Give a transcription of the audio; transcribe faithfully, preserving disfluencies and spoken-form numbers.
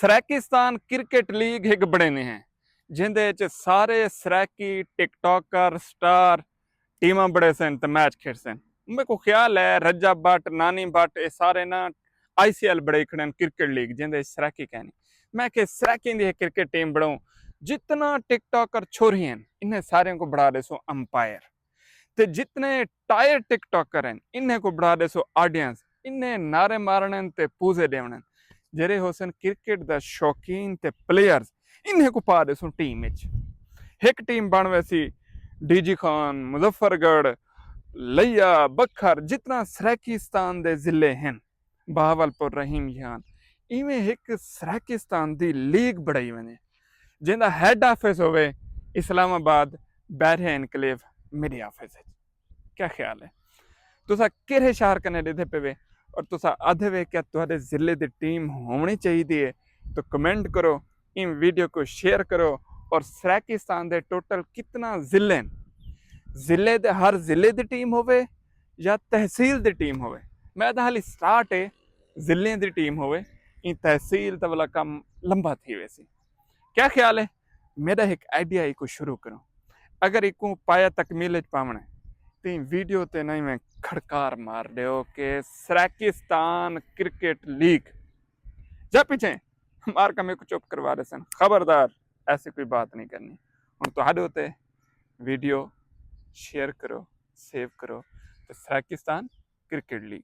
سرائیکستان کرکٹ لیگ ہک بݨیندی ہے، جیندے اچ سارے سرائیکی ٹک ٹاکر، سٹار، ٹیماں بݨیسن تے میچ کھیݙسن۔ میکوں خیال ہے رجب بٹ، نانی بٹ، اے سارے نا آئی سی ایل بݨائی کھڑن، کرکٹ لیگ، جیندے اچ سرائیکی کائنی۔ میں کہ سرائیکیں دی ہک کرکٹ ٹیم بݨاؤں، جتنا ٹک ٹاکر چھوری ہن، انہیں ساریاں کوں بݨا ݙیسوں امپائر۔ تے جتنے ٹائر ٹک ٹاکر ہن، انہیں کوں بݨا ݙیسوں آڈینس۔ انہیں نعرے مارݨن تے پوزے ݙیوݨن۔ جیڑھے ہوسن کرکٹ دا شوقین تے پلیئرز، انہیں کوں پا ݙیسوں ٹیم اچ۔ ہک ٹیم بݨ ویسی ڈی جی خان، مظفر گڑھ، لیا، بکھر، جتنا سرائیکستان دے ضلع ہن، بہاولپور، رحیم جان، ایویں ہک سرائیکستان دی لیگ بݨائی ویندے، جیندا ہیڈ آفس ہووے اسلام آباد، بحریہ انکلیو، میڈیا آفس اچ۔ کیا خیال ہے؟ تساں کیڑھے شہر کنے ݙیہدے پئے وے اور تساں آہدے وے کیا تہاݙے ضلع دی ٹیم ہووݨی چاہیدی ہے؟ تو کمنٹ کرو، ایں ویڈیو کوں شیئر کرو۔ اور سرائیکستان دے ٹوٹل کتنا ضلع ہن؟ ضلع دے، ہر ضلع دی ٹیم ہووے یا تحصیل دی ٹیم ہووے؟ میں تاں حالی سٹارٹ ہے، ضلع دی ٹیم ہووے، ایں تحصیل تاں ولا کم لمبا تھی ویسی۔ کیا خیال ہے؟ میݙا ہک آئیڈیا ہے، ایکوں شروع کروں۔ اگر ایکوں پایا تکمیل اچ پاوݨا ہے، تیں ویڈیو تے نہ ایویں کھڑکار مار ݙیو کہ سرائیکستان کرکٹ لیگ۔ جا پچھے مار کا میکوں چپ کروا ݙیسن۔ خبردار، ایسی کوئی بات نہیں کرنی۔ ہݨ تہاݙے اتے، ویڈیو شیئر کرو، سیو کرو تے سرائیکستان کرکٹ لیگ۔